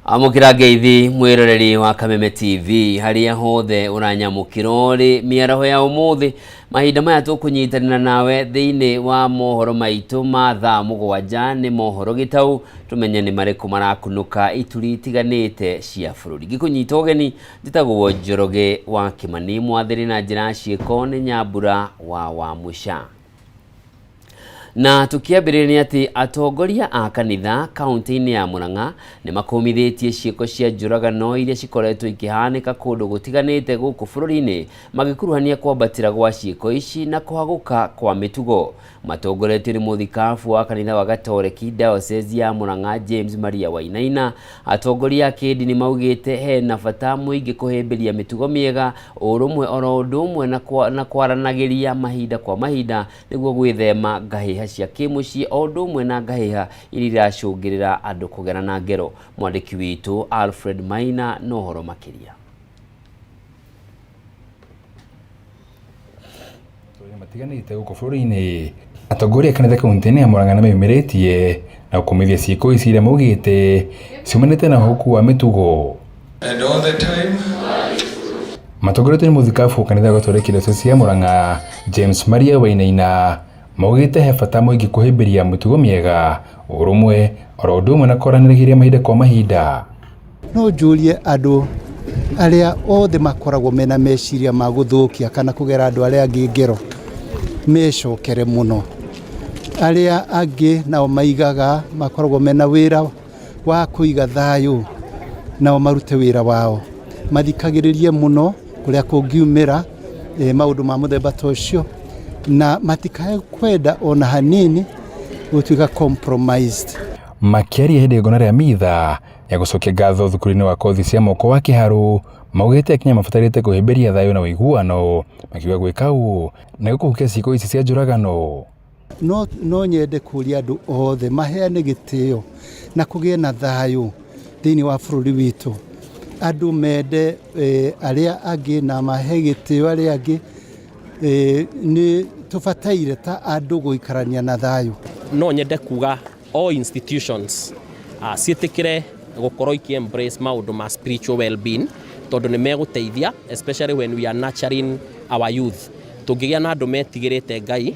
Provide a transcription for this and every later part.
Amũkĩra ngeithi mwĩroreri wa Kameme TV harĩa hothe ũranyamũkĩra ũrĩ mĩaraho ya ũmũthĩ. Mahinda maya tũkũnyitanĩra nawe thĩinĩ wa mohoro maitũ ma thaa 7 nĩ mohoro gĩtau, tũmenye nĩ marĩkũ marakunũka ituri itiganĩte cia bũrũri. Ngĩkũnyita ũgeni njĩtagwo Njoroge wa Kĩmani, mwathĩrĩ na njĩra ya ciĩko nĩ Nyambura wa Wamũca. Na tũkĩambĩrĩria nĩ atĩ atongoria a kanitha kaunti-inĩ ya Murang'a nĩ makũmithĩtie ciĩko cia njũragano iria cikoretwo ikĩhanĩka kũndũ gũtiganĩte gũkũ bũrũri-inĩ, magĩkuruhania kwambatĩra gwa ciĩko ici na kũhagũka kwa mĩtugo. Matongoretio nĩ mũthikabu wa kanitha wa Gatoreki Diocese ya Murang'a James Maria Wainaina, atongoria a kĩndini maugĩte hena bata mũingĩ kũhĩmbĩria mĩtugo mĩega, ũrũmwe oro ũndũ ũmwe na kwaranagĩria mahinda kwa mahinda nĩguo gwĩthema ngahĩha cia kĩmũciĩ o ũndũ ũmwe na ngahĩha iria iracũngĩrĩra andũ kũgerana ngero. Mwandĩki witũ Alfred Maina na ũhoro makĩria. Matiganĩte gũkũ bũrũri-inĩ, atongoria a kanitha kaunti-inĩ ya Murang'a nĩmeyumĩrĩtie na gũkũmithia ciĩko ici iria maugĩte ciumanĩte na ũhuku wa mĩtugo. And all the time. Matongoretio nĩ mũthikabu wa kanitha wa Gatoreki Diocese ya Murang'a James Maria Wainaina maugĩte he bata mũingĩ kũhĩmbĩria mĩtugo mĩega, ũrũmwe oro ũndũ ũmwe na kwaranĩria mahinda kwa mahinda. No njũrie andũ arĩa othe makoragwo mena meciria ma gũthũkia kana kũgera andũ arĩa angĩ ngero mecokere mũno. Arĩa angĩ nao maigaga makoragwo mena wĩra wa kũiga thayũ nao marute wĩra wao. Mathikagĩrĩrie mũno kũrĩa kũngiumĩra maũndũ ma mũthemba ta ũcio na matikae kwenda ona hanini gũtuĩka compromised. Makĩaria hĩndĩ ya igongona rĩa mitha ya gũcokia ngatho thukuru-inĩ wa kothi cia moko wa Kĩharũ, maugĩte Akenya mabatarĩte kũhĩmbĩria thayũ na ũiguano, makiuga gwĩka ũũ nĩ gũkũhukia ciĩko ici cia njũragano. No nyende kũria andũ othe maheane gĩtĩo na kũgĩe na thayũ thĩinĩ wa bũrũri witũ. Andũ mende arĩa angĩ na mahe gĩtĩo arĩa angĩ. Nĩ tũbataire ta andũ gũikarania na thayũ. No nyende kuga all institutions ciĩtĩkĩre gũkorwo ikĩ embrace maũndũ ma spiritual well-being, tondũ nĩ megũteithia especially when we are nurturing our youth. Tũngĩgĩa na andũ metigĩrĩte Ngai,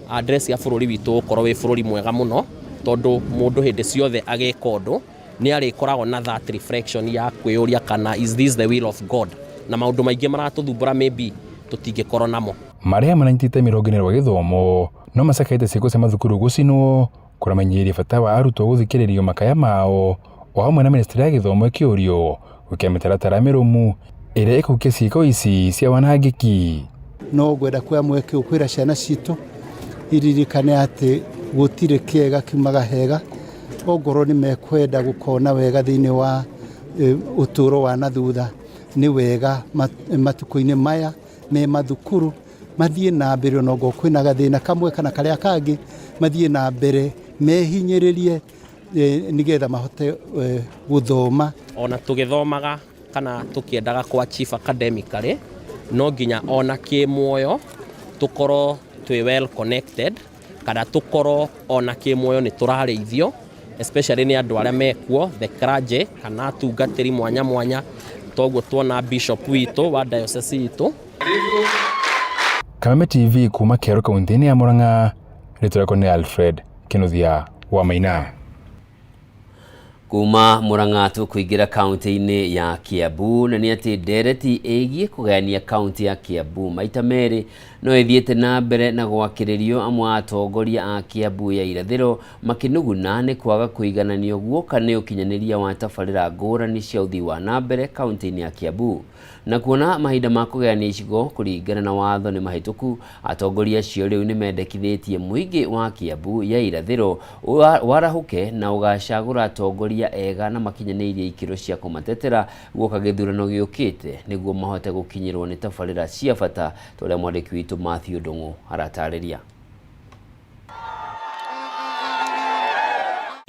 address ya bũrũri witũ ũgũkorwo wĩ bũrũri mwega mũno, tondũ mũndũ hĩndĩ ciothe agĩka ũndũ nĩ arĩkoragwo na that reflection ya kwĩyũria kana is this the will of God, na maũndũ maingĩ maratũthumbũra maybe tũtingĩkorwo namo. Marĩa mananyitĩte itemi rũhonge-inĩ rwa gĩthomo no macakaĩte ciĩko cia mathukuru gũcinwo, kũramenyeria bata wa arutwo gũthikĩrĩrio makaya mao, o hamwe na ministry ya gĩthomo ĩkĩũrio gwĩkĩra mĩtaratara mĩrũmu ĩrĩa ĩkũhukia ciĩko ici cia wanangĩki. No ngwenda kuoya mweke ũyũ kwĩra ciana citũ iririkane atĩ gũtirĩ kĩega kiumaga hega, ongorwo nĩ mekwenda gũkona wega thĩinĩ wa ũtũũro wa na thutha, nĩ wega matukũ-inĩ maya me mathukuru mathiĩ na mbere, ona ongorwo kwĩna gathĩna kamwe kana karĩa kangĩ, mathiĩ na mbere mehinyĩrĩrie nĩgetha mahote gũthoma. Ona tũgĩthomaga kana tũkĩendaga kũ achieve academically, no nginya ona kĩmuoyo tũkorwo twĩ well connected, kana tũkorwo ona kĩmuoyo nĩ tũrarĩithio especially nĩ andũ arĩa mekuo the clergy kana atungatĩri mwanya mwanya, toguo tuona bishop witũ wa diocese itũ. Kameme TV kuma Kĩharũ kaunti-inĩ ya Murang'a, rĩtwa rĩakwa nĩ Alfred Kinuthia wa Maina. Kuma Murang'a tũkũingĩra kaunti-inĩ ya Kiambu, na nĩ atĩ ndereti ĩgiĩ kũgayania kaunti ya Kiambu maita merĩ no ĩthiĩte na mbere na gwakĩrĩrio, amwe a atongoria a Kiambu ya irathĩro makĩnuguna nĩ kwaga kũigananio guoka nĩ ũkinyanĩria wa tabarĩra ngũrani cia ũthii wa na mbere kaunti-inĩ ya Kiambu. Na kuona mahinda ma kũgayania icigo kũringana na watho nĩ mahĩtũku, atongoria acio rĩu nĩ mendekithĩtie mũingĩ wa Kiambu ya irathĩro warahũke na ũgacagũra atongoria ega na makinyanĩirie ikĩro cia kũmatetera guoka gĩthurano gĩũkĩte nĩguo mahote gũkinyĩrwo nĩ tabarĩra cia bata, ta ũrĩa mwandĩki witũ Matthew Ndung'u aratarĩria.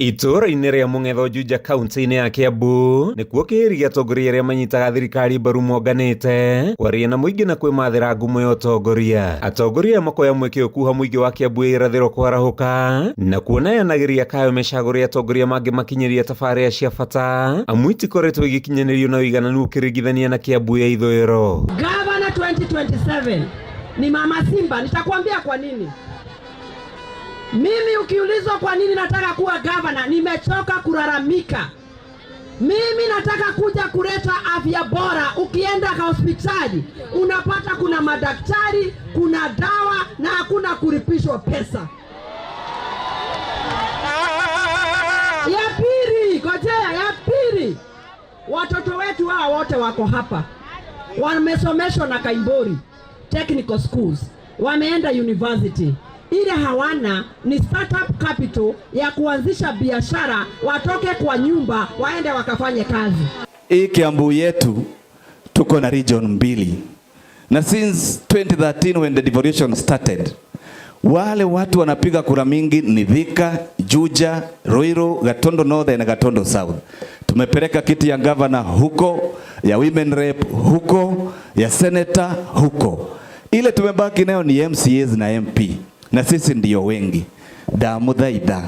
Itũũra-inĩ rĩa Mũng'etho Juja kaunti-inĩ ya Kiambu nĩkuo kĩhĩri gĩa atongoria arĩa manyitaga thirikari mbaru monganĩte kwaria na mũingĩ na kwĩmathĩra ngumo ya ũtongoria. Atongoria aya makoya mweke ũyũ kuha mũingĩ wa Kiambu ya irathĩro kwarahũka na kuona yanageria kayo mecagũrĩa atongoria mangĩ makinyĩria tabarĩra cia bata amu itikoretwo igĩkinyanĩrio na ũigananu ũkĩringithania na Kiambu ya ithũĩro. Gavana 2027 ni Mama Simba. Nitakwambia kwa nini. Mimi ukiulizwa kwa nini nataka kuwa gavana, nimechoka kulalamika. Mimi nataka kuja kuleta afya bora. Ukienda hospitali unapata kuna madaktari, kuna dawa na hakuna kulipishwa pesa. Ya pili, ngojea, ya pili, watoto wetu hawa wote wako hapa wamesomeshwa na Kaimbori Technical Schools, wameenda university ile hawana ni startup capital ya kuanzisha biashara, watoke kwa nyumba waende wakafanye kazi. Hii Kiambu yetu tuko na region mbili, na since 2013 when the devolution started, wale watu wanapiga kura mingi ni Thika, Juja, Ruiru, Gatondo North na Gatondo South. Tumepeleka kiti ya governor huko, ya women rep huko, ya senator huko. Ile tumebaki nayo ni MCAs na MP, na sisi ndio wengi. Ndamuthaitha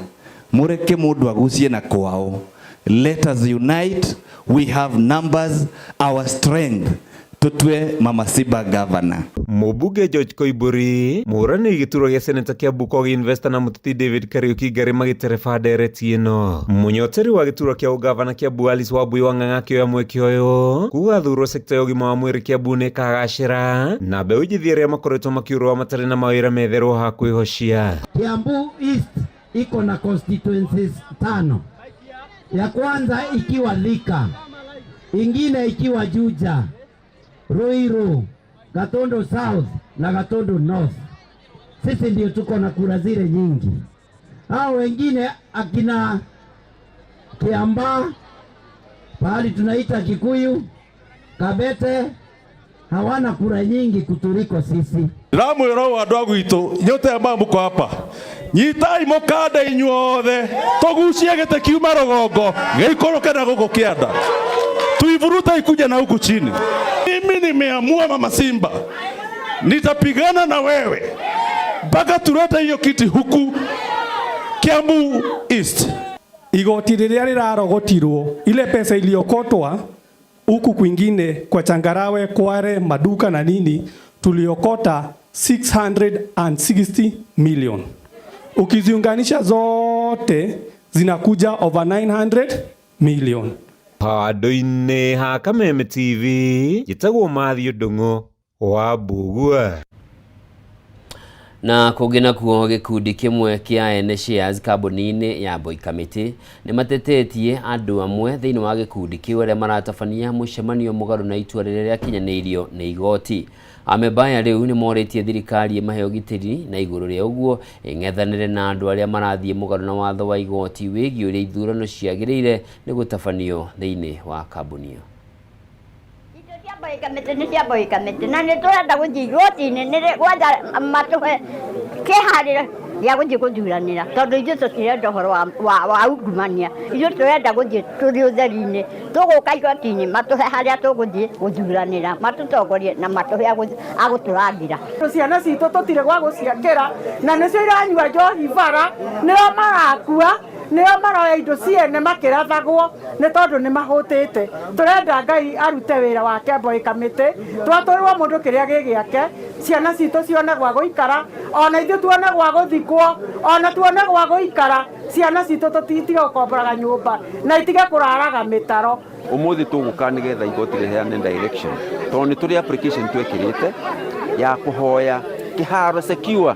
mureke mundu agucie na kwao. Let us unite, we have numbers, our strength. Tutue Mama Simba governor. Mũmbunge George Koimburi mũhũranĩri gĩturwa gĩa seneta Kiambu Kogi Investor na mũteti David Kariuki Ngari magĩtereba ndereti ĩno. Mũnyoteri wa gĩturwa kĩa ũgavana Kiambu Alice Wambui Wang'ang'a akĩoya mweke ũyũ kuga thurwo sekta ya ũgima wa mwĩrĩ Kiambu nĩ ĩkagacĩra na mbeũ njĩthĩ arĩa makoretwo makĩũrũa matarĩ na mawĩra metherwo ha kwĩhocia. Kiambu East iko na constituencies 5. Ya kwanza ikiwa Thika, ingine ikiwa Juja, Ruiru, Gatondo South na Gatondo North. Sisi ndio tuko na kura zile nyingi. Hao wengine akina Kiambaa, pahali tunaita Kikuyu, Kabete, hawana kura nyingi kutuliko sisi. Ndĩramwĩra ũũ andũ a gwitũ inyuĩ ambao mũko hapa, nyitai mũkanda inyuothe tũgucie gĩtĩ kiuma rũgongo gĩikũrũke na gũkũ kĩanda, tuivurute ikuje na huku chini. Mimi nimeamua Mama Simba, nitapigana na wewe mpaka tulete hiyo kiti huku Kiambu East. Igoti rĩrĩa rĩrarogotirwo, ile pesa iliokotwa huku kwingine kwa changarawe, kware, maduka na nini, tuliokota 660 million. Ukiziunganisha zote zinakuja over 900 million. Handũ-inĩ ha Kameme TV njĩtagwo Mathew Ndung'u wa Mbugua. Na kũngĩ nakuo gĩkundi kĩmwe kĩa ene shares kambuni-inĩ ya Boy Kamiti nĩ matetetie andũ amwe thĩinĩ wa gĩkundi kĩu arĩa maratabania mũcemanio mũgarũ na itua rĩrĩa rĩakinyanĩirio nĩ igoti. Amembaya rĩu nĩ morĩtie thirikari ĩmahe ũgitĩri na igũrũ rĩa ũguo ĩng'ethanĩre na andũ arĩa marathiĩ mũgarũ na watho wa igoti wĩgiĩ ũrĩa ithurano ciagĩrĩire nĩ gũtabanio thĩinĩ wa kambuni ĩyo. Boy Kamiti nĩ cia Boy Kamiti na nĩ tũrenda gũthiĩ igoti-inĩ nĩ gwatha matũhe kĩharĩro gĩa gũthiĩ gũthuranĩra tondũ ithuĩ tũtirenda ũhoro wa ungumania, ithuĩ tũrenda gũthiĩ tũrĩ ũtheri-inĩ, tũgũka igoti-inĩ matũhe harĩa tũgũthiĩ gũthuranĩra, matũtongorie na matũhe a gũtũrangĩra. Ciana citũ tũtirĩ gwa gũciakĩra na nĩcio iranyua njohi bara, nĩo marakua, nĩo maroya indo ciene makĩrathagwo nĩ tondũ nĩ mahũtĩte. Tũrenda Ngai arute wĩra wake Boy Kamiti, twatũrĩrwo mũndũ kĩrĩa gĩ gĩake, ciana citũ cione gwa gũikara, ona ithuĩ tuone gwa gũthikwo, ona tuone gwa gũikara, ciana citũ tũtitige gũkomboraga nyũmba na itige kũraraga mĩtaro. Ũmũthĩ tũgũka nĩgetha igoti rĩheane direction tondũ nĩ tũrĩ application twekĩrĩte ya kũhoya kĩharo secure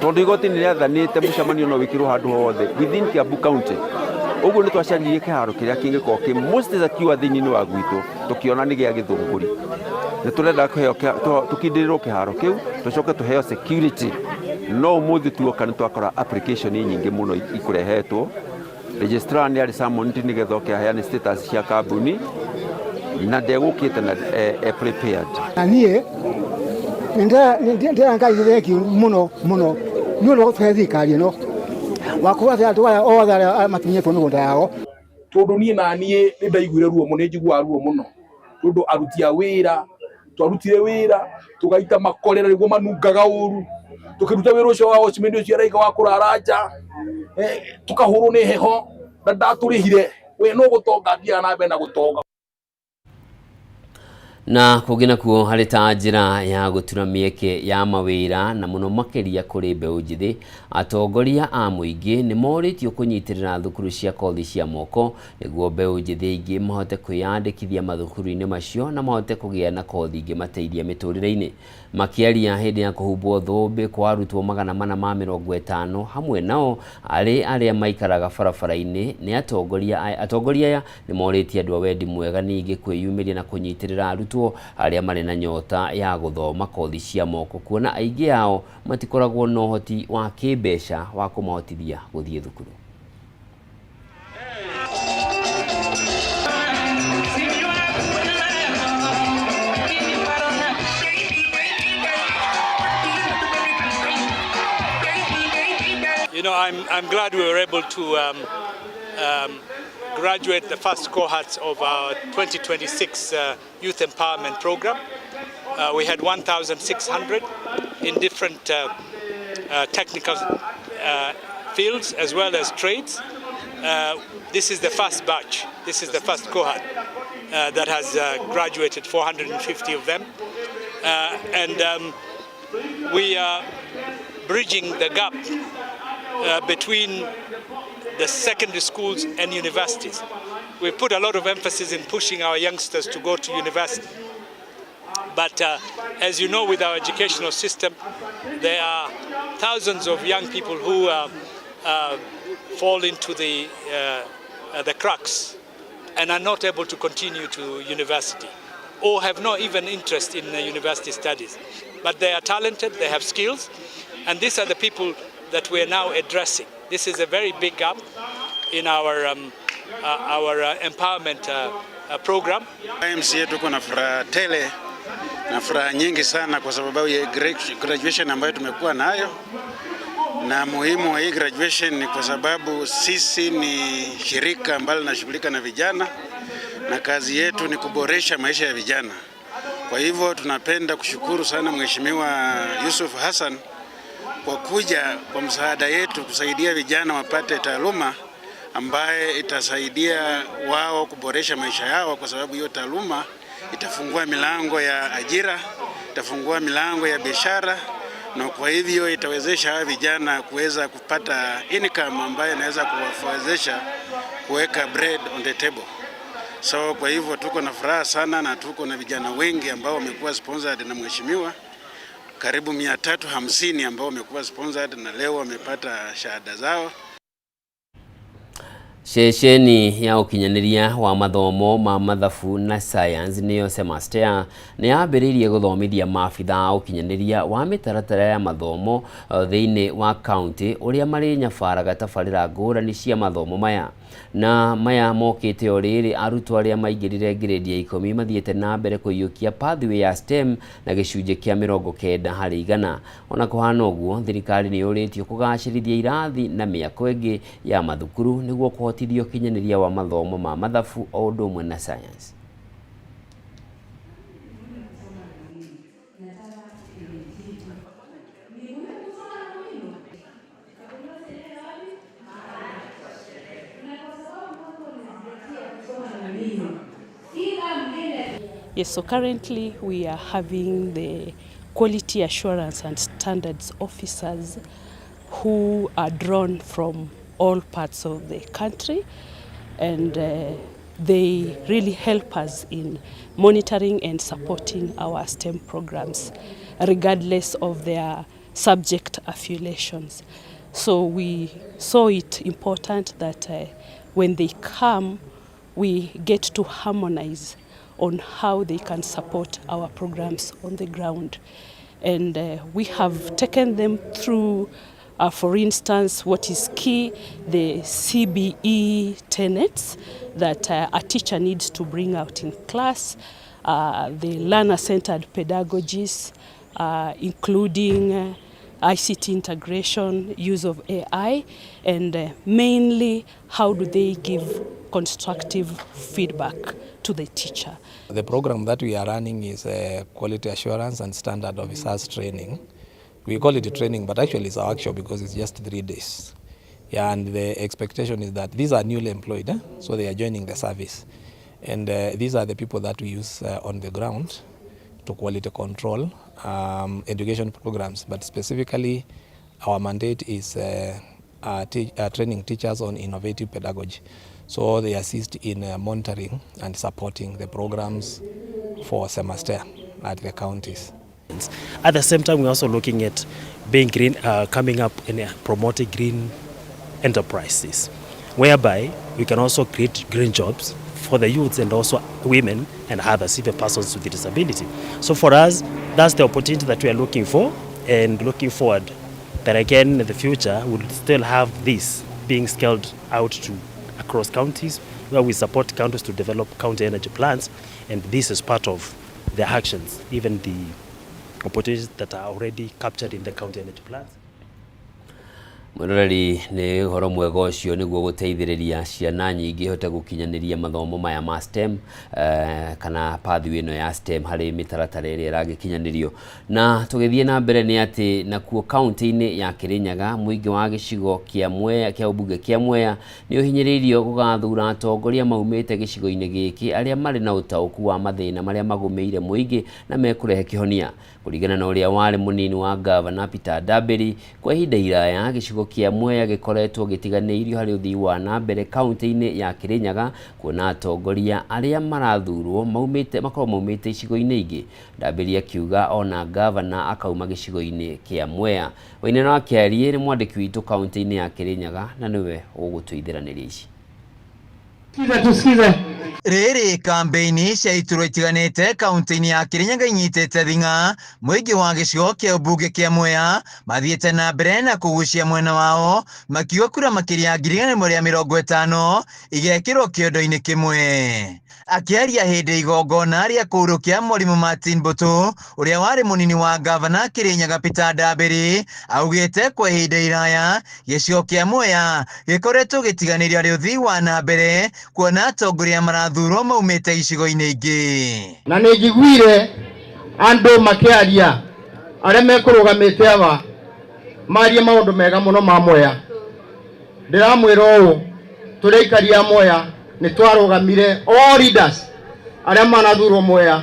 tondũ igoti nĩ rĩathanĩte mũcemanio no wĩkĩrwo handũ hothe within Kiambu County. Ũguo nĩ twacaririe kĩharo kĩrĩa kĩngĩkorwo kĩ most secure thĩinĩ wa gwitũ, tũkĩona nĩ gĩa Gĩthũngũri. Nĩ tũrenda kũheo tũkindĩrĩrwo kĩharo kĩu tũcoke tũheo security. No ũmũthĩ tuoka nĩ twakora application nyingĩ mũno ikũrehetwo. Registrar nĩ arĩ summoned nĩgetha oke aheane status cia kambuni na ndegũkĩte na prepared. Na niĩ nĩ ndĩra Ngai thengiũ mũno mũno nĩ ũndũ wa gũtũhe thirikari ĩno. Wa kuga atĩ andũ aya othe arĩa matunyĩtwo mĩgũnda yao. Tondũ niĩ na niĩ nĩ ndaiguire ruo mũno, nĩ njiguaga ruo mũno tondũ aruti a wĩra twarutire wĩra tũgaita makorera nĩguo manungaga ũru, tũkĩruta wĩra ũcio wa watchman ũcio araiga wa kũrara nja, tũkahũrwo nĩ heho na ndatũrĩhire we no gũtonga athiaga na mbere na gũtonga. Na kũngĩ nakuo harĩ ta njĩra ya gũtura mĩeke ya mawĩra na mũno makĩria kũrĩ mbeũ njĩthĩ, atongoria a mũingĩ nĩ morĩtio kũnyitĩrĩra thukuru cia kothi cia moko nĩguo mbeũ njĩthĩ aingĩ mahote kwĩyandĩkithia mathukuru-inĩ macio na mahote kũgĩa na kothi ingĩmateithia mĩtũrĩre-inĩ. Makĩaria hĩndĩ ya kũhumbwo thũmbĩ kwa arutwo 450 hamwe nao arĩ arĩa maikaraga barabara-inĩ nĩ atongoria atongoria aya nĩ morĩtie andũ a wendi mwega ningĩ kwĩyumĩria na kũnyitĩrĩra arutwo arĩa marĩ na nyota ya gũthoma kothi cia moko kuona aingĩ ao matikoragwo na ũhoti wa kĩmbeca wa kũmahotithia gũthiĩ thukuru. I'm glad we were able to graduate the first cohorts of our 2026 Youth Empowerment Program. We had 1,600 in different technical fields as well as trades. This is the first batch, this is the first cohort that has graduated, 450 of them. And we are bridging the gap between the secondary schools and universities. We put a lot of emphasis in pushing our youngsters to go to university. But as you know, with our educational system, there are thousands of young people who fall into the cracks and are not able to continue to university or have no even interest in university studies. But they are talented, they have skills, and these are the people that we are now addressing. This is a very big gap in our empowerment program. YMCA tuko na furaha tele na furaha nyingi sana kwa sababu ya graduation ambayo tumekuwa nayo, na muhimu wa hii graduation ni kwa sababu sisi ni shirika ambalo linashughulika na vijana na kazi yetu ni kuboresha maisha ya vijana. Kwa hivyo tunapenda kushukuru sana Mheshimiwa Yusuf Hassan kwa kuja kwa msaada yetu kusaidia vijana wapate taaluma ambaye itasaidia wao kuboresha maisha yao, kwa sababu hiyo taaluma itafungua milango ya ajira, itafungua milango ya biashara, na kwa hivyo itawezesha hawa vijana kuweza kupata income ambayo inaweza kuwawezesha kuweka bread on the table. So kwa hivyo tuko na furaha sana na tuko na vijana wengi ambao wamekuwa sponsored na mheshimiwa, karibu 350 ambao wamekuwa sponsored na leo wamepata shahada zao. Ceceni ya ũkinyanĩria wa mathomo ma mathabu na science nĩyo CEMASTEA nĩ yambĩrĩirie gũthomithia maabitha a ũkinyanĩria wa mĩtaratara ya mathomo thĩinĩ wa kaunti ũrĩa marĩ nyabaraga tabarĩra ngũrani cia mathomo maya. Na maya mokĩte o rĩrĩ arutwo arĩa maingĩrire grade ya 10 mathiĩte na mbere kũiyũkia pathway ya STEM na gĩcunjĩ kĩa 90%. Ona kũhana ũguo, thirikari nĩ yũrĩtio kũgacĩrithia irathi na mĩako ĩngĩ ya mathukuru nĩguo kũhotithia ũkinyanĩria wa mathomo ma mathabu o ũndũ ũmwe na science. Yes, so currently we are having the quality assurance and standards officers who are drawn from all parts of the country, and they really help us in monitoring and supporting our STEM programs, regardless of their subject affiliations. So we saw it important that when they come, we get to harmonize on how they can support our programs on the ground. And we have taken them through, for instance, what is key, the CBE tenets that a teacher needs to bring out in class, the learner-centered pedagogies, including ICT integration, use of AI, and mainly how do they give constructive feedback to the teacher. The program that we are running is quality assurance and standard officers training. We call it a training, but actually it's a workshop because it's just 3 days. Yeah, and the expectation is that these are newly employed, eh? So they are joining the service. And these are the people that we use on the ground to quality control education programs. But specifically, our mandate is training teachers on innovative pedagogy. So they assist in monitoring and supporting the programs for CEMASTEA at the counties. At the same time, we're also looking at being green, coming up and promoting green enterprises, whereby we can also create green jobs for the youths and also women and others, even persons with disability. So for us, that's the opportunity that we are looking for and looking forward that again in the future we'll still have this being scaled out to across counties where we support counties to develop county energy plans, and this is part of the actions, even the opportunities that are already captured in the county energy plans. Mwĩroreri, nĩ ũhoro mwega ũcio nĩguo gũteithĩrĩria ciana nyingĩ ihote gũkinyanĩria mathomo maya ma STEM kana pathway ĩno ya STEM harĩ mĩtaratara ĩrĩa ĩragĩkinyanĩrio. Na tũgĩthiĩ na mbere nĩ atĩ nakuo kaunti-inĩ ya Kĩrĩnyaga, mũingĩ wa gĩcigo kĩa Mwea kĩa ũmbunge kĩa Mwea nĩ ũhinyĩrĩirio gũgathura atongoria maumĩte gĩcigo-inĩ gĩkĩ arĩa marĩ na ũtaũku wa mathĩna marĩa magũmĩire mũingĩ na mekũrehe kĩhonia. Kũringana na ũrĩa warĩ mũnini wa ngavana Peter Ndambĩri, kwa ihinda iraya gĩcigo kĩa Mwea gĩkoretwo gĩtiganĩirio harĩ ũthii wa na mbere kaunti-inĩ ya Kĩrĩnyaga, kuona atongoria arĩa marathurwo maumĩte makoragwo maumĩte icigo-inĩ ingĩ. Ndambĩri akiuga ona ngavana akauma gĩcigo-inĩ kĩa Mwea. Wainena wa Kĩariĩ nĩ mwandĩki witũ kaunti-inĩ ya Kĩrĩnyaga na nĩwe ũgũtũithĩranĩria ici. Tusikize. Rĩrĩ kambĩini cia iturwa itiganĩte kaunti-inĩ ya Kĩrĩnyaga inyitĩte thing'a, mũingĩ wa gĩcigo kĩa ũmbunge kĩa Mwea mathiĩte na mbere na kũgucia mwena wao makiuga kura makĩria ya 150,000 igekĩrwo kĩondo-inĩ kĩmwe. Akĩaria hĩndĩ igongona rĩa kũurũkia mwarimũ Martin Mbũtũ ũrĩa warĩ mũnini wa ngavana Kĩrĩnyaga, Peter Ndambĩri augĩte kwa ihinda iraya gĩcigo kĩa Mwea gĩkoretwo gĩtiganĩrio harĩ ũthii wa na mbere, kuona atongoria marathurwo maumĩte icigo-inĩ ingĩ. Na nĩ njiguire andũ makĩaria arĩa mekũrũgamĩte aba marie maũndũ mega mũno ma Mwea. Ndĩramwĩra ũũ, tũrĩ aikari a Mwea nĩ twarũgamire, all leaders arĩa manathurwo Mwea,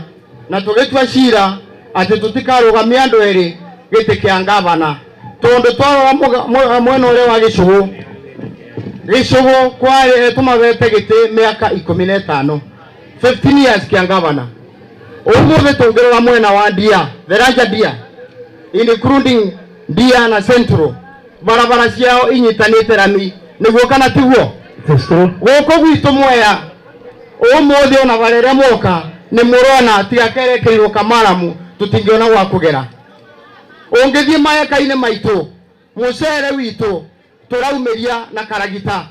na tũgĩtua cira atĩ tũtikarũgamia andũ erĩ gĩtĩ kĩa ngavana, tondũ twarora mwena ũrĩa wa gĩcũgũ, gĩcũgũ kwarĩ tũmabete gĩtĩ mĩaka 15, 15 years kĩa ngavana. Ũmũthĩ tũngĩrora mwena wa Ndia, the larger Ndia, including Ndia na Central, barabara ciao inyitanĩte rami, nĩguo kana tiguo? Gũkũ gwitũ Mwea ũmũthĩ ona bara ĩrĩa mwoka nĩ mũrona tiga kerekeirwo kamaramu, tũtingĩona gwa kũgera. Ũngĩthiĩ maeka-inĩ maitũ, mũcere witũ tũraumĩria na karagita,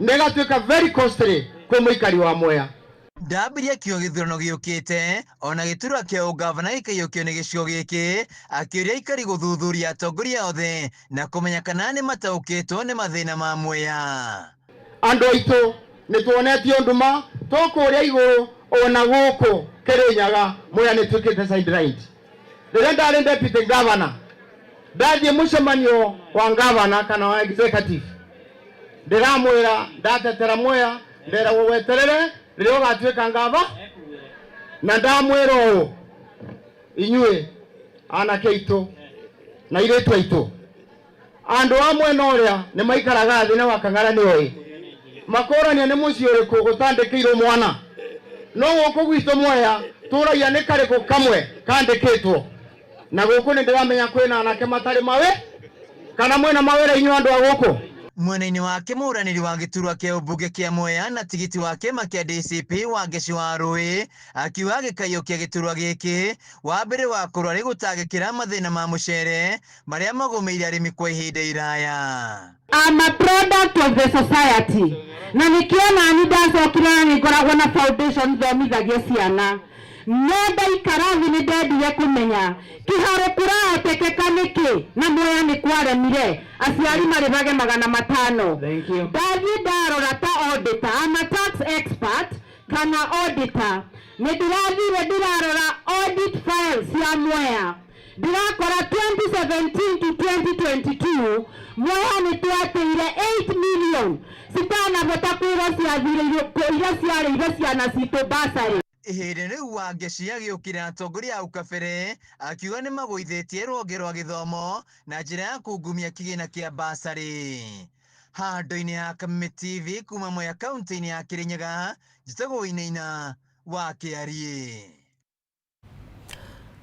nĩgatuĩka very costly kwĩ mũikari wa Mwea. Ndambirie akiuga gĩthurano gĩũkĩte ona gĩturwa kĩa ũngavana gĩkaiyũkio nĩ gĩcigo gĩkĩ, akĩũria aikari gũthuthuria atongoria othe na kũmenya kana nĩ mataũkĩtwo nĩ mathĩna ma Mwea. Andũ aitũ nĩ tuonetio nduma to kũrĩa igũrũ, ona gũkũ Kĩrĩnyaga Mwea nĩ tuĩkĩte sidelined. Rĩrĩa ndarĩ deputy governor, ndathiĩ mũcemanio wa ngavana kana wa executive, ndĩramwĩra ndatetera Mwea, nderagwo weterere rĩrĩa ũgatuĩka ngava. Na ndamwĩra ũũ, inyuĩ anake aitũ na airĩtu aitũ, andũ a mwena ũrĩa nĩ maikaraga thĩ na wakang'ara nĩ oĩ makũrania nĩ mũciĩ ũrĩkũ ũtandĩkĩirwo mwana, no gũkũ gwitũ Mwea tũragia nĩ karĩkũ kamwe kandĩkĩtwo. Na gũkũ nĩ ndĩramenya kwĩna anake matarĩ mawe kana mwĩna mawĩra, inyuĩ andũ a gũkũ. Mwena-inĩ wake, mũhũranĩri wa gĩturwa kĩa ũmbunge kĩa Mwea na tigiti wa kĩama kĩa DCP Wangeci wa Rũĩ akiuga gĩkaiyũkia gĩturwa gĩkĩ wa mbere wa kũrwo arĩ gũtangĩkĩra mathĩna ma mũcere marĩa magũmĩire arĩmi kwa ihinda iraya. I'm a product of the society, na nikiona ni ndacokire na nĩ ngoragwo na foundation thomithagia ciana. No ndaikara thĩ nĩ ndendire kũmenya kĩharo kũrahotekeka nĩkĩ na Mwea nĩ kwaremire aciari marĩhage 500. Ndathiĩ ndarora ta auditor, I'm a tax expert kana auditor, nĩ ndĩrathire ndĩrarora audit files cia Mwea, ndirakora 2017 to 2022 Mwea nĩ twateire 8 million citanahota kwĩrwo ciathire iria ciarĩire ciana citũ bursary. Ihinda rĩu Wangeci agĩũkĩra atongoria hau kabere akiuga nĩmagũithĩtie rũhonge rwa gĩthomo na njĩra ya kungumia kĩgĩna kĩa basarĩ. Handũ-inĩ ha Kameme TV kuma Mwea kaunti-inĩ ya Kirinyaga, njĩtagwo Wainaina wa Kĩariĩ.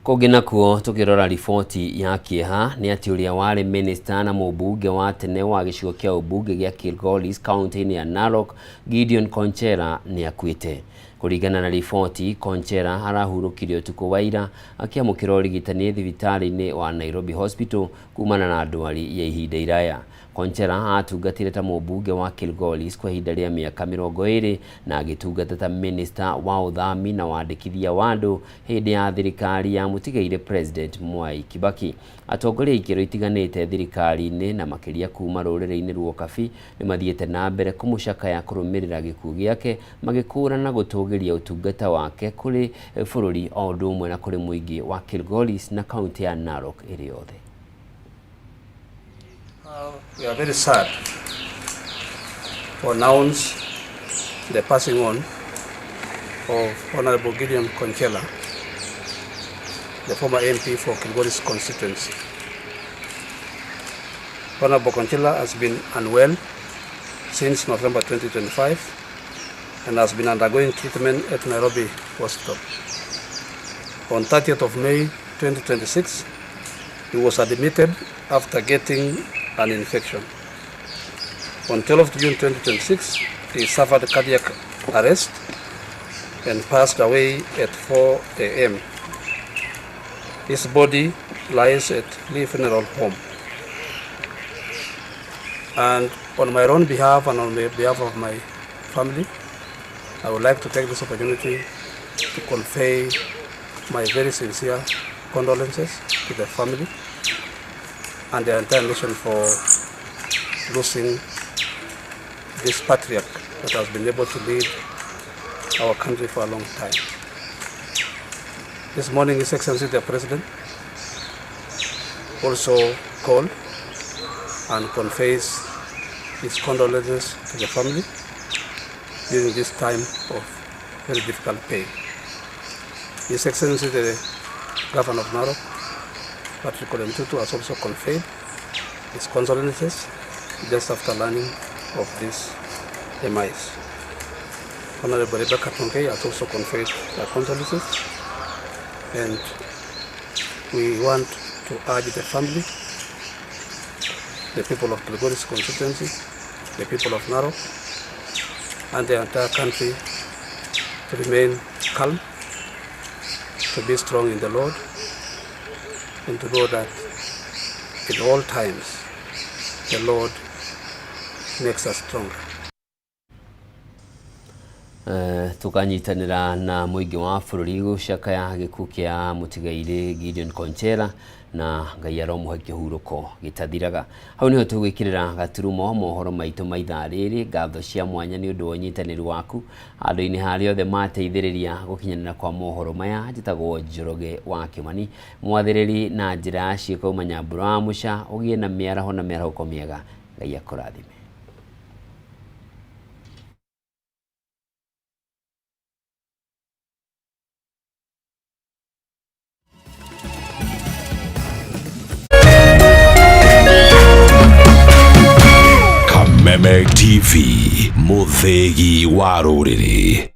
Kũngĩ nakuo tũkĩrora riboti ya kĩeha nĩ atĩ ũrĩa warĩ minista na mũmbunge wa tene wa gĩcigo kĩa ũmbunge gĩa Kilgoris kaunti-inĩ ya Narok Gideon Konchera nĩ akuĩte. Kũringana na riboti, Konchera arahurũkire ũtukũ wa ira akĩamũkĩra ũrigitani thibitarĩ-inĩ wa Nairobi Hospital kumana na ndwari ya ihinda iraya. Konchera atungatire ta mũmbunge wa Kilgoris kwa ihinda rĩa mĩaka 20 na agĩtungata ta minista wa ũthami na wandĩkithia wa andũ hĩndĩ ya thirikari ya mũtigaire President Mwai Kibaki. Atongoria a ikĩro itiganĩte thirikari-inĩ na makĩria kuma rũrĩrĩ-inĩ rwa Ũkabi nĩmathiĩte na mbere kũmũcakaya kũrũmĩrĩra gĩkuũ gĩake magĩkũũrana gũtũgĩria ũtungata wake kũrĩ bũrũri o ũndũ ũmwe na kũrĩ mũingĩ wa Kilgoris na kaunti ya Narok ĩrĩ yothe. We are very sad to announce the passing on of Honorable Gideon Konchella, the former MP for Kilgoris constituency. Honorable Konchella has been unwell since November 2025 and has been undergoing treatment at Nairobi Hospital. On 30th of May 2026, he was admitted after getting an infection. On 12th June 2026, he suffered cardiac arrest and passed away at 4 a.m. His body lies at Lee Funeral Home. And on my own behalf and on the behalf of my family, I would like to take this opportunity to convey my very sincere condolences to the family and the entire nation for losing this patriarch that has been able to lead our country for a long time. This morning, His Excellency the President also called and conveys his condolences to the family during this time of very difficult pain. His Excellency the Governor of Narok, Patrick Ole Ntutu, has also conveyed his condolences just after learning of this demise. Honorable Rebecca Tonkei has also conveyed her condolences, and we want to urge the family, the people of Kilgoris constituency, the people of Narok, and the entire country to remain calm, to be strong in the Lord, and to know that in all times the Lord makes us stronger. Tukanyitanĩra na mũingĩ wa bũrũri gũcakaya gĩkuũ kĩa mũtigairĩ Gideon Konchera na Ngai aromũhe kĩhurũko gĩtathiraga. Hau nĩho tũgwĩkĩrĩra gaturumo mohoro maitũ ma ithaa rĩrĩ. Ngatho cia mwanya nĩ ũndũ wa ũnyitanĩri waku handũ-inĩ harĩa othe mateithĩrĩria gũkinyanĩra kwa mohoro maya. Njĩtagwo Njoroge wa Kĩmani, mwathĩrĩri na njĩra ya ciĩko uma Nyambura wa Mũca. Ũgĩe na mĩaraho na mĩarahũko mĩega. Ngai akũrathime. Kameme TV, mũthĩgi wa rũrĩrĩ.